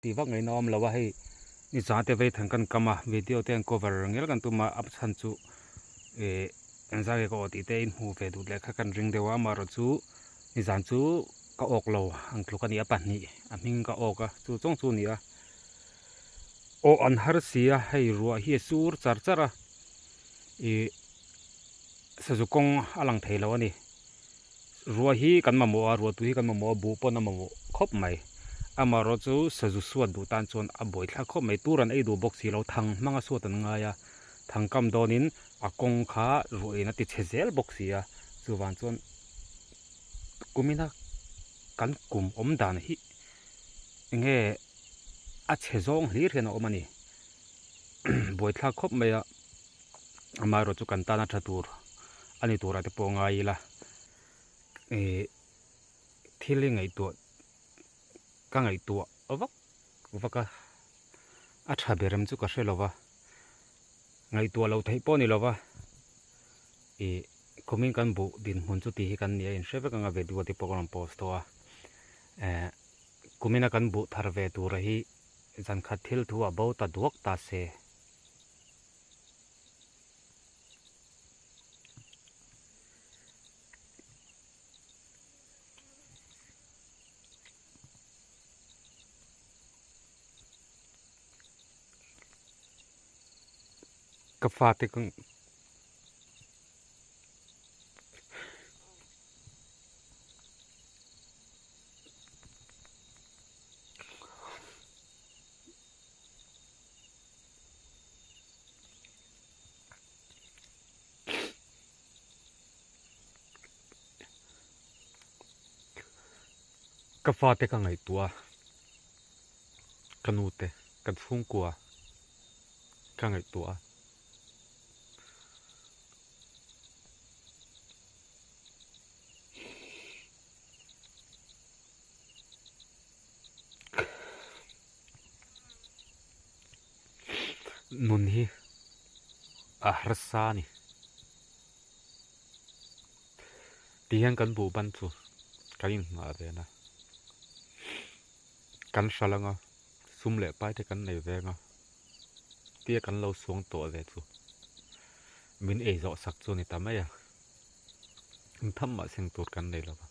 Tih vak ngaihna awm lo a, hei ni zate vei than kan kam a, video te an cover ngel kan tum a, a chhan chu ih engzah nge ka awh tih te in hmuh ve duh leh kha kan ring deuh a, amaherawhchu nizan chu ka awk lo ang tluk a ni a, pahnih a hming ka awk a, chu chawng chu a ni a, awh an har si a, hei ruah hi a sur char char a, ih sazu kawng a lang thei lo a ni. Ruah hi kan mamawh a, ruah tui hi kan mamawh a, buh pawn a mamawh khawp mai. Amaherawh chu sazu suat duh tan chuan a buai thlak khawp mai. Tur an ei duh bawk si lo, thang hmanga suat an ngai a, thang kam dawnin a kawng kha ruahin a ti chhe zel bawk si a, chuvang chuan kumina kan kum awm dan hi enge a chhe zawng hlir hian a awm a ni. Buai thlak khawp mai a. Amaherawh chu kan tana tha tur a ni turah te pawh ngai ila ih thil hi ngaihtuah ka ngaihtuah vak vak a a tha ber em chu ka hre lova ngaihtuah loh theih pawh a ni lova ih kumin kan buh dinhmun chu tih hi kan ni a inhre vek anga video te pawh ka rawn post tawh a eh kumina kan buh thar ve tura hi zankhat thil thu a bo ta duak ta se. Ka fate ka Ka fate ka ngaihtuah a, ka nute, ka chhungkua ka ngaihtuah a. Nun hi a harsa a ni. Ti hian kan buh ban chu kan inngah ve na. Kan hral anga sum leh pai te kan nei ve anga tia kan lo suang tawh ve chu min ei zawh sak chu a ni ta mai a. Engtham mah seng tur kan nei lo va.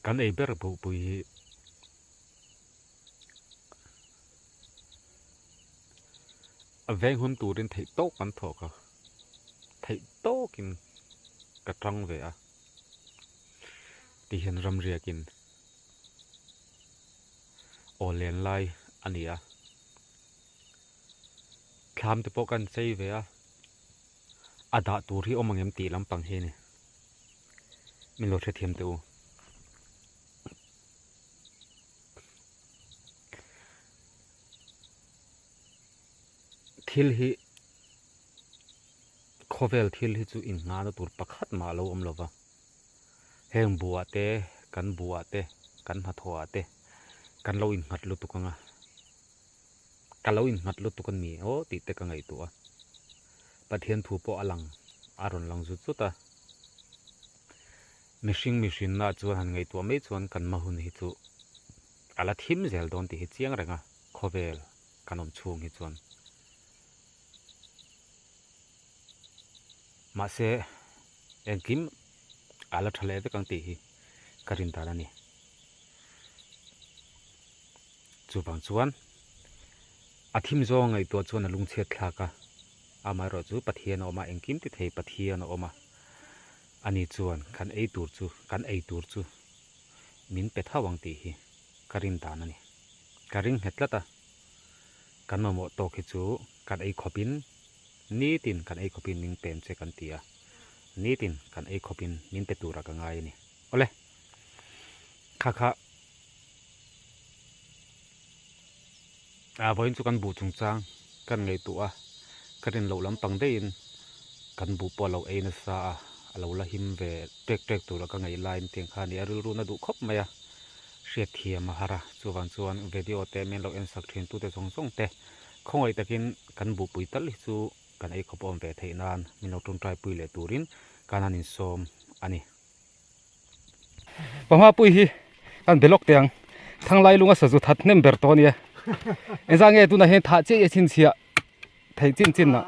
Kan ei ber buhpui hi a veng hun turin theih tawk kan thawk a, theih tawkin ka tang ve a tihian ramriakin aw len lai a ni a, thlam te pawh kan chei ve a. A dah tur hi awm ang em tih lampang hi a ni. Min lo hrethiam teh u. Thil hi khawvel thil hi chu inngahna tur pakhat mah a lo awm lova. Heng buah te, kan buah te, kan hnathawhah te kan lo innghat lutuk ang a. Ka lo innghat lutuk a ni aw tih te ka ngaihtuah a, Pathian thu pawh a lang, a rawn lang zut zut a. Mihring mihrinna chuan han ngaihtuah mai chuan kan hma hun hi chu a la thim zel dawn tih hi chiang reng a, khawvel kan awm chhung hi chuan. Mahse, engkim a la tha leh vek ang tih hi ka rin dan a ni. Chuvang chuan a thim zawng ngaihtuah chuan a lungchhiat thlak a, amaherawh chu Pathian a awm a, engkim ti thei Pathian a awm a, ani chuan kan ei tur chu kan ei tur chu min pe tho ang tih hi ka rin dan a ni. Ka ring nghet tlat a, kan mamawh tawk hi chu kan ei khawpin nitin kan ei khawpin min pem che kan ti a, nitin kan ei khawpin min pe tura ka ngai a ni. Awle! Kha kha a vawiin chu kan buh chungchang kan ngaihtuah a, ka rin loh lampang daihin kan buh pawh a lo ei nasa a, a lo la him ve ṭek ṭek tura ka ngaih laiin tiang kha a ni a, rilru na duh khawp mai a, hriatthiam a har a, chuvang chuan video te min lo en sak ṭhin tute zawng zawng te khawngaih takin kan buhpui tal hi chu kan ei khawp awm ve theih nan min lo ṭawngṭaipui leh turin kan han insawm a ni. Pamapui hi kan be lawk teh ang Thanglai lunga sazu that hnem ber tawh a nia. Engzah nge tunah hian thah chiah i chhinchhiah theih chin chin ah.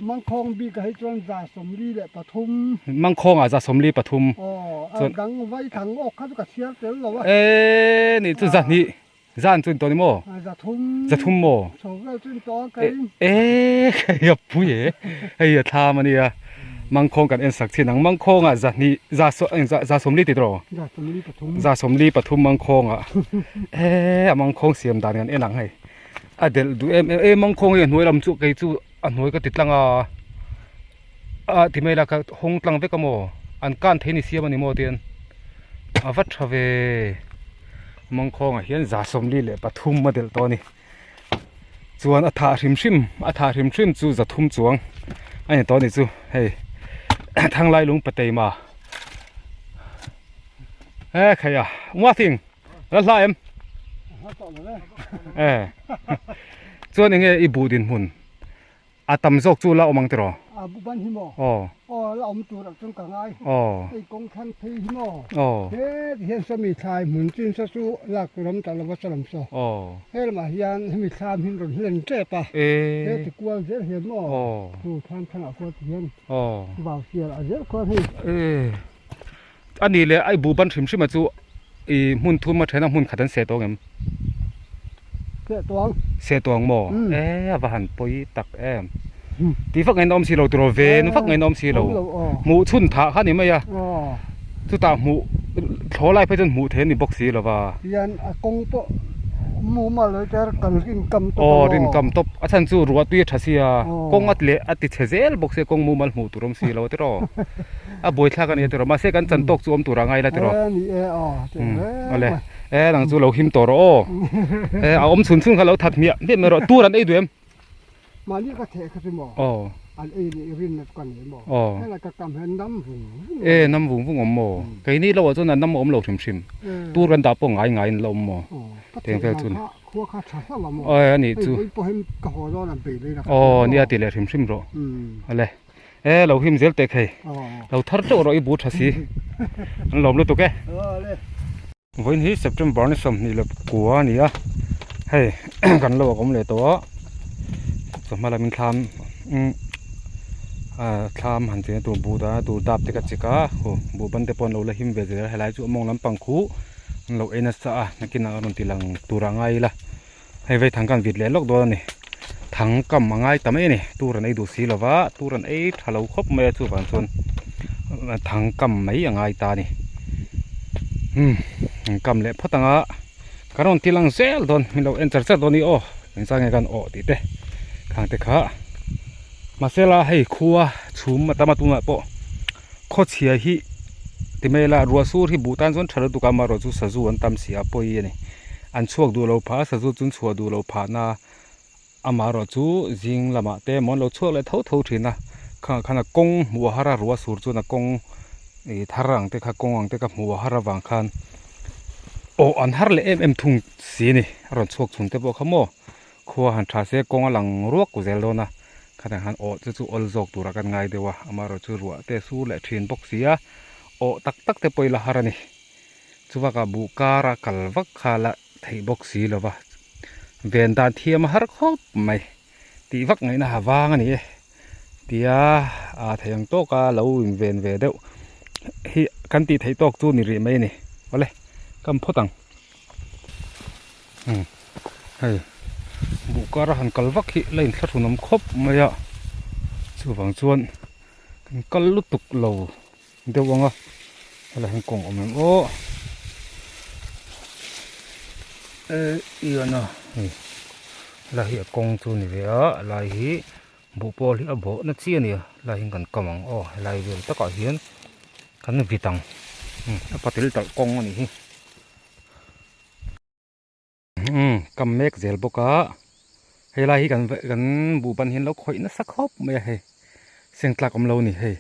Mangkhawng bik ah hi chuan 143. Mangkhawng ah 143. Aw, a dang vai thang awk kha chu ka chhiar tel lo a. E nih chu 200 zan chu in tawh ni maw? 300. 300 maw? Chho vel chu in tawh a kei. E hei a pui e, hei a thlam a nia. Mangkhawng kan en sak chin ang, Mangkhawng ah 200 za za sawmli ti tawh? 143. 143 Mangkhawng ah. E a Mangkhawng siam dan kan en ang hei. A delh duh em em e mangkhawng hi a hnuai lam chu kei chu a hnuai ka ti tlang a ah ti mai la ka hawng tlang vek a maw an kan thei ni siam a ni maw tian a va tha ve mangkhawng ah hian 143 a delh tawh a ni chuan a thah hrim hrim a thah hrim hrim chu 300 chuang a ni tawh a ni chu hei thanglai lung pateima e khai a uathing. La hla em? Eh. Chuan enge i buh dinhmun? A tam zawk chu la awm ang tiraw? A bu ban hi maw? Aw. Aw, la awm tur ah chuan ka ngai. Aw. Hei kawng thlan phei hi maw? Aw. He ti hian sawmi thlai hmun chin saw chu lak tur awm tak lova salam saw. Aw. He lamah hian hemi thlam hi an rawn hlen tep a. E. He ti kual zel hian maw? Aw. Chu thlam thlanah khuan ti hian. Aw. Vau sial ah zel khuan hei. E. A nih leh a i buh ban hrim hrim a chu i hmun thum a then a hmun khat an seh tawng em? Seh tawng. Seh tawng maw? E a va han pawi tak em. Tih vak ngaihna awm si lo tiraw ven vak ngaihna awm si lo. Hmuh chhun thah kha ni mai a. Chutah hmuh thlaw lai phei chuan hmuh theih a ni bawk si lo va. Hian a kawng pawh mumal lo ter kan rin kam tawp a maw? Aw rin kam tawp. A chhan chu ruah tui a tha sia kawng a leh a ti chhe zel bawk sia kawng mumal hmuh tur awm si lo tiraw. A buaithlak a nia tiraw mahse kan chan tawk chu awm tur a ngai la tiraw. E ni e aw tih reng awle e nang chu lo him tawh rawh aw e a awm chhun chhun kha lo that hmiah hmiah mai rawh tur an ei duh em. Mahni ka theh kha chu maw aw an ei leh rin na chu ka nei maw aw helai ka kam hian nam vung vung e nam vung vung awm maw keini lo ah chuan an nam awm lo hrim hrim tur kan dah pawh ngai ngai in la awm maw teng vel chu khua kha tha hlauh a maw e a nih chu hei pawh hian ka haw dawn an bei lei la aw nia ti leh hrim hrim rawh awle. E lo him zel teh khei lo thar teuh rawh i bu tha si an lawm lutuk e vawiin hi September ni 29 a ni a hei kan lo a awm leh tawh a chawhma lamin thlam thlam han chei na tur buh dahna tur dap te ka chik a buh ban te pawh an lo la him ve zel a helai chu a mawng lampang khu an lo ei nasa a nakinah a rawn ti lang tur a ngai ila. Hei vei thang khan vit leh lawk dawn a ni. Thang kam a ngai ta mai a ni. Tur an ei duh si lova, tur an ei tha lo khawp mai a chuvang chuan thang kam mai a ngai ta a ni. Umm an kam leh phawt ang a, kan rawn ti lang zel dawn min lo en char char dawn a ni aw engzah nge kan awh tih te khang te kha. Mahsela hei khua chhum a tam a tunah pawh khawchhia hi ti mai ila ruah sur hi buh tan chuan tha lutuk a amaherawhchu sazu an tam si a pawi a ni. An chhuak duh lo phah a, sazu chu an chhuah duh lo phah na amaherawhchu zing lamah te emaw an lo chhuak leh tho tho thin a, khangah khan a kawng hmuh a har a, ruah sur chuan a kawng ih thar ang te kha kawng ang te kha hmuh a har avang khan aw an har leh em em thung si a ni, a rawn chhuak chhun te pawh kha maw khua han tha se kawng a lang ruak zel dawn a, khatah khan aw chu chu awl zawk turah kan ngai deuh a, amaherawhchu ruah te sur leh thin bawk si a, aw tak tak te pawh ila har a ni. Chuvakah buh kara kal vak kha la theih bawk si lo va, ven dan thiam a har khawp mai tih vak ngaihna ha vang a ni e tia a thei ang tawka lo in ven ve deuh hi kan tih theih tawk chu ni rih mai a ni awle kam phawt ang hei buh kara han kal vak hi la inthlahrun awm khawp mai a chuvang chuan kan kal lutuk lo. Deuh ang a helai hian kawng awm em aw e ian a hei helai hi a kawng chu a ni ve a a lai hi buh pawl hi a bawh na chi a ni a helai hian kan kam ang aw helai vel takah hian kan vit ang a patil talh kawng a nih hi. Umm kam mek zel bawk a helai hi kan kan buh ban hian lo khawih nasa khawp mai a hei seng tlak awm lo a ni hei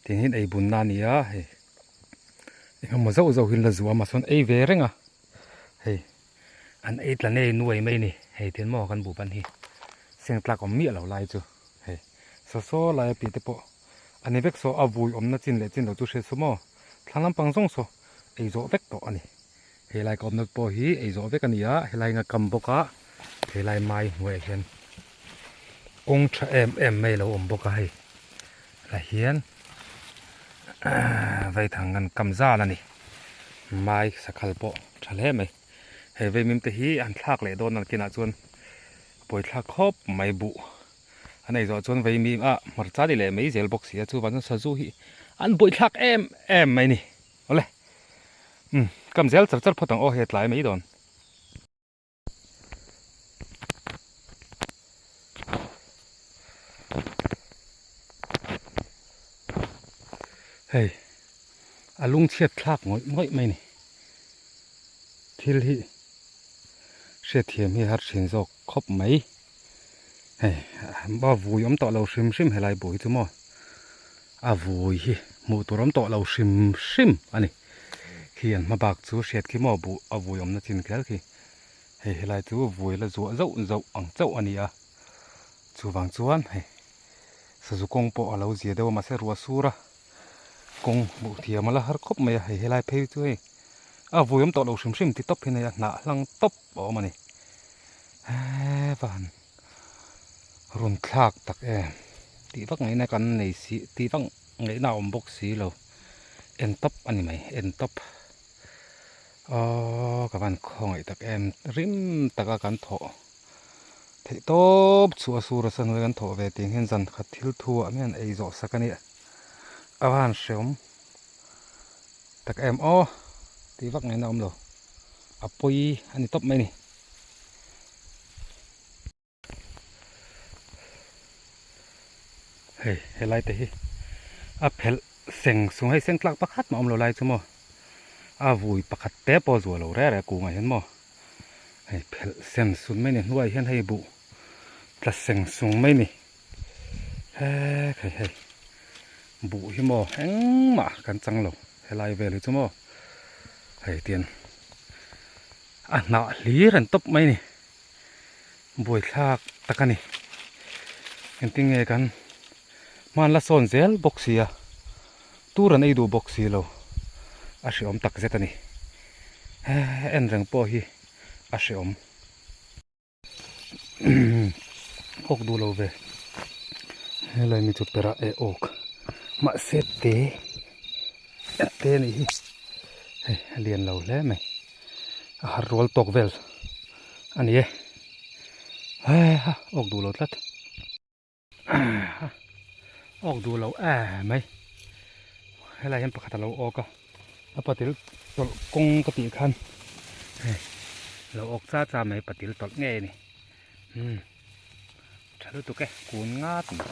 tiang hian ei bun na a ni a hei engemaw zauh zauh hi an la zuam a chuan ei ve reng a hei an ei tla nei nuai mai a ni hei tiang maw kan buh ban hi seng tlak awm miah lo lai chu hei saw saw lai a piah te pawh. A ni vek saw a vui awmna chin leh chin lo chu hriat suh maw? Thlang lampang zawng saw ei zawh vek tawh a ni. Helai ka awmna pawh hi ei zawh vek a ni a, helai anga kam bawk a, helai mai hnuaiah hian kawng tha em em mai a lo awm bawk a hei lah hian vaithang an kam zal a ni mai sakhal pawh tha hle mai hei vaimim te hi an thlak leh dawn a kinah chuan a pawi thlak khawp mai buh an ei zawh chuan vaimim ah hmarcha ni leh mai zel bawk si a chuvang chuan sazu hi an buaih thlak em em mai a ni awle umm kam zel char char phawt ang aw hei a tlai mai dawn. Hei a lungchhiat thlak ngawih ngawih mai a ni thil hi hriatthiam hi a har thin zawk khawp mai hei a vui awm tawh lo hrim hrim helai buh hi chu maw a vui hi hmuh tur awm tawh lo hrim hrim a ni khi an hma bak chu hriat khi maw buh a vui awmna chin kher khi. Hei helai chu vui la zuah zauh zauh ang chauh a ni a, chuvang chuan hei sazu kawng pawh a lo zia deuh a mahse ruah sur a kawng hmuh thiam a la har khawp mai a, hei helai phei chu hei a vui awm tawh lo hrim hrim ti tawp hi a nei a hnah hlang tawp a awm a ni hevan rawn thlak tak em tih vak ngaihna kan nei si tih vak ngaihna a awm bawk si lo en tawp a ni mai en tawp. Aww ka van khawngaih tak em rim taka kan thawh theih tawp chu a sur a sanui kan thawh ve tih hian zan khat thil thu ah hian ei zawh sak a nia a van hreawm tak em aw tih vak ngaihna a awm lo a pawi a ni tawp mai a ni. Hei helai te hi a phelh seng sung hei seng tlak pakhat mah awm lo lai chu maw a vui pakhat te pawh zuah lo reng reng kungah hian maw hei phelh seng sung mai ni hnuaiah hian hei buh tla seng sung mai ni he hei hei buh hi maw engmah kan chang lo helai vel hi chu maw hei tian a hnah hlir an tawp mai ni. Buaithlak tak a ni. Engtin nge kan hman la sawn zel bawk si a, tur an ei duh bawk si lo. A hreawm tak zet a ni. En reng pawh hi a hreawm. Awk duh lo ve. Helai mi chu perah e awk. Mahse te te a nih hi. Hei a lian lo hle mai. A har rual tawk vel a ni e ha awk duh lo tlat awk duh lo em mai helai hian pakhat a lo awk a a patil tawlh kawng ka tih khan hei lo awk cha cha mai patil tawlh ngei a ni umm tha lutuk e kun ngat mai.